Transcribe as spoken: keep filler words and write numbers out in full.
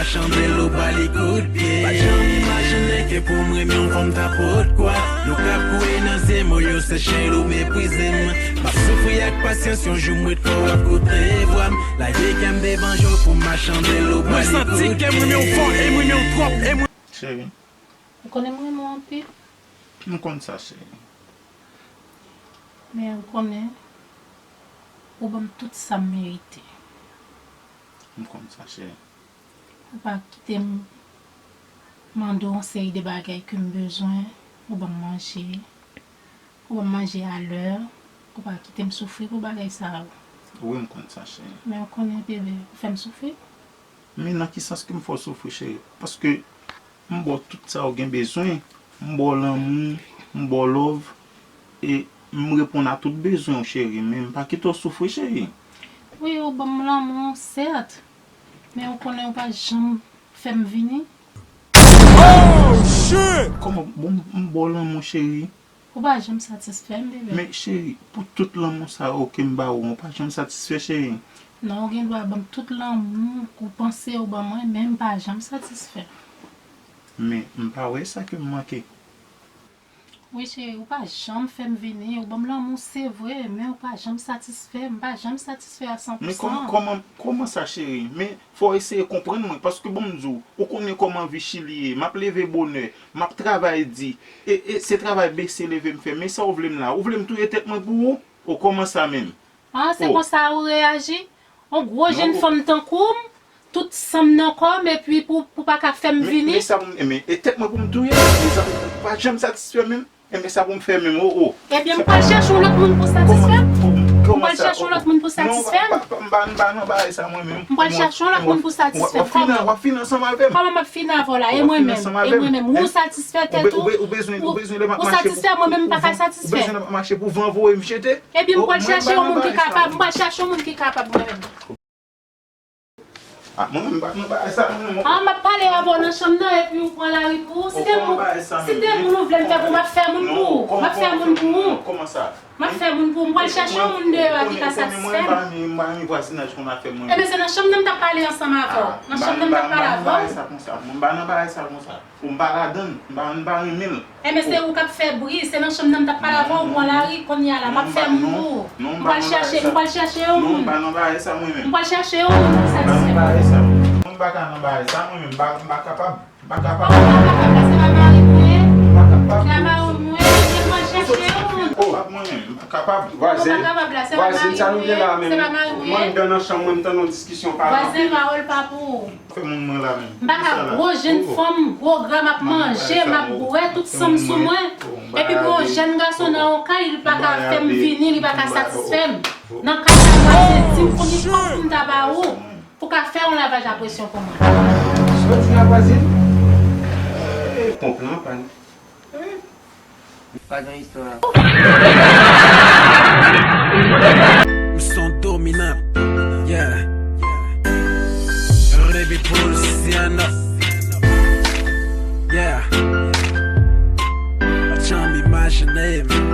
Chandel ou ba li kout pye. Pa t janm imajine ke pou m renmen yon fanm ta pot kwa. Nou k ap kouri nan zye m, ou yo se cheri ou meprize m. M ap soufri ak pasyans, yon jou m ret kwè w ap koute vwa m. Lage kè m devan je w pou m machann de l ou ba li kout pye. Mwen santi ke m renmen w fò, e m renmen w twòp, e m Cheri. Ou konnen m renmen w anpil. M konn sa, cheri. Men ou konnen, ou ban m tout sa m merite. M konn sa, cheri. Ou pa kite m mande w yon seri de bagay ke m bezwen. Ou ban m manje. Ou ban m manje a lè. Ou pa kite m soufri pou bagay sa yo. Wi, m konn sa, cheri. Men ou konnen, bebe, ou fè m soufri. Men nan ki sans ke m fè w soufri, cheri? Paske m ba w tout sa w gen bezwen. M ba w lanmou, m ba w love. E m reponn a tout bezwen w, cheri. Men m pa kite w soufri, cheri. Wi, ou ban m lanmou, sèt. Men ou konnen ou pa janm fè m vini. Oh, shit! Kòman, bon, m ba w lanmou, cheri. Ou pa janm satisfè m, bebe. Men, cheri, pou tout lanmou sa yo ke m ba ou, ou pa janm satisfè, cheri. Non, ou gen dwa ban m tout lanmou ou panse ou ban mwen, men m pa janm satisfè. Men, m pa wè sa ke m manke. Wi, cheri, ou pa janm fè m vini. Ou ban m lanmou, se vre, men ou pa janm satisfè. M pa janm satisfè a san pou san. Men kòman, kòman, kòman sa, cheri? Men fò w eseye konprann mwen, paske bon, m di w, ou konnen kòman vi Chili ye. M ap leve bonè, m ap travay di. E, e se travay bese leve m fè. Men sa w vle m la? Ou vle m touye tèt mwen pou ou? O, kòman sa menm? Ah, se konsa ou reyaji? Yon gwo jenn fanm tankou m, tout san m nan kò m, epi pou, pou pa ka fè m vini? Men, men sa pou m, men, e tèt mwen pou m touye? Men sa, ou pa janm satisfè menm? Enben, sa pou m fè menm, o, o. Ebyen, m pral chèche yon lòt moun pou satisfè m. M pral chèche yon lòt moun pou satisfè m. Non, pa, pa, m pa, m pa nan bagay sa mwen menm. M pral chèche yon lòt moun pou satisfè m. Kòman? W ap fini ansanm avè m. Kòman m ap fini avè w la? E mwen menm, e mwen menm. Ou satisfè tèt ou? Ou bezwen, ou bezwen lè m ap mache pou, ou satisfè, mwen menm m pa ka satisfè. Ou bezwen lè m ap mache pou van voye m jete? Ebyen, m pral chèche yon moun ki kapab, m pral chèche yon moun ki kapab mwen menm. Ah, mwen menm, m pa nan bagay sa, mwen menm. Ah, m ap pale avè w nan chanm nan, epi ou pran lari pou ou. Si te moun, si te moun ou vle m fè pou ou, m ap fè moun pou ou. M ap fè moun pou ou. Kòman sa? M ap fè moun pou ou. M pral chèche yon moun deyò a ki ka satisfè m. Ou konnen mwen, m pa renmen, m pa renmen vwazinaj konn afè mwen. Ebyen, se nan chanm nan m t ap pale ansanm avè w. Nan chanm nan m t ap pale avè w. Mwen, m pa nan bagay sa konsa. Mwen, m pa nan bagay sa konsa. Ou m pa ladann, m pa, m pa renmen l. Enben, se ou k ap fè bri, se nan chanm nan m t ap pale avè w, ou pran lari, kounye a la, m ap fè moun pou ou. M pral chèche, m pral chèche yon moun. Non, m pa nan bagay sa mwen menm. M pral chèche yon moun pou satisfè m. M pa nan bagay sa. Mwen, m pa ka nan bagay sa mwen menm, m pa, m pa kapab, m pa kapab. Ou pa kapab la, se pa mari m ou ye? M pa kapab. Se pa mari m ou ye, ebyen m pral chèche yon moun. M pa kapab mwen menm, m pa kapab. Ou pa kapab la, se pa mari m ou ye, se pa mari m ou ye. Vwazen, sa nou gen la menm? Mwen anndan nan chanm mwen, m tande yon diskisyon pa la. Vwazen, pawòl pa pou ou. Fè moun mwen la menm. M pa ka gwo jenn fanm, gwo gra, m ap manje, m ap bwè, tout san m sou mwen. Epi pou yon jèn gason nan yon kay, li pa ka fè m vini, li pa ka satisfè m. Nan kay la, vwazen, di m konbyen kòb pou m ta ba ou, pou ka fè yon lavaj a presyon pou mwen. Sa w di a, vwazen? Konpran, pa n Pa gen istwa. M son dominan, yeah. Rebi pou Louisiana, yeah. Pa janm imajine m.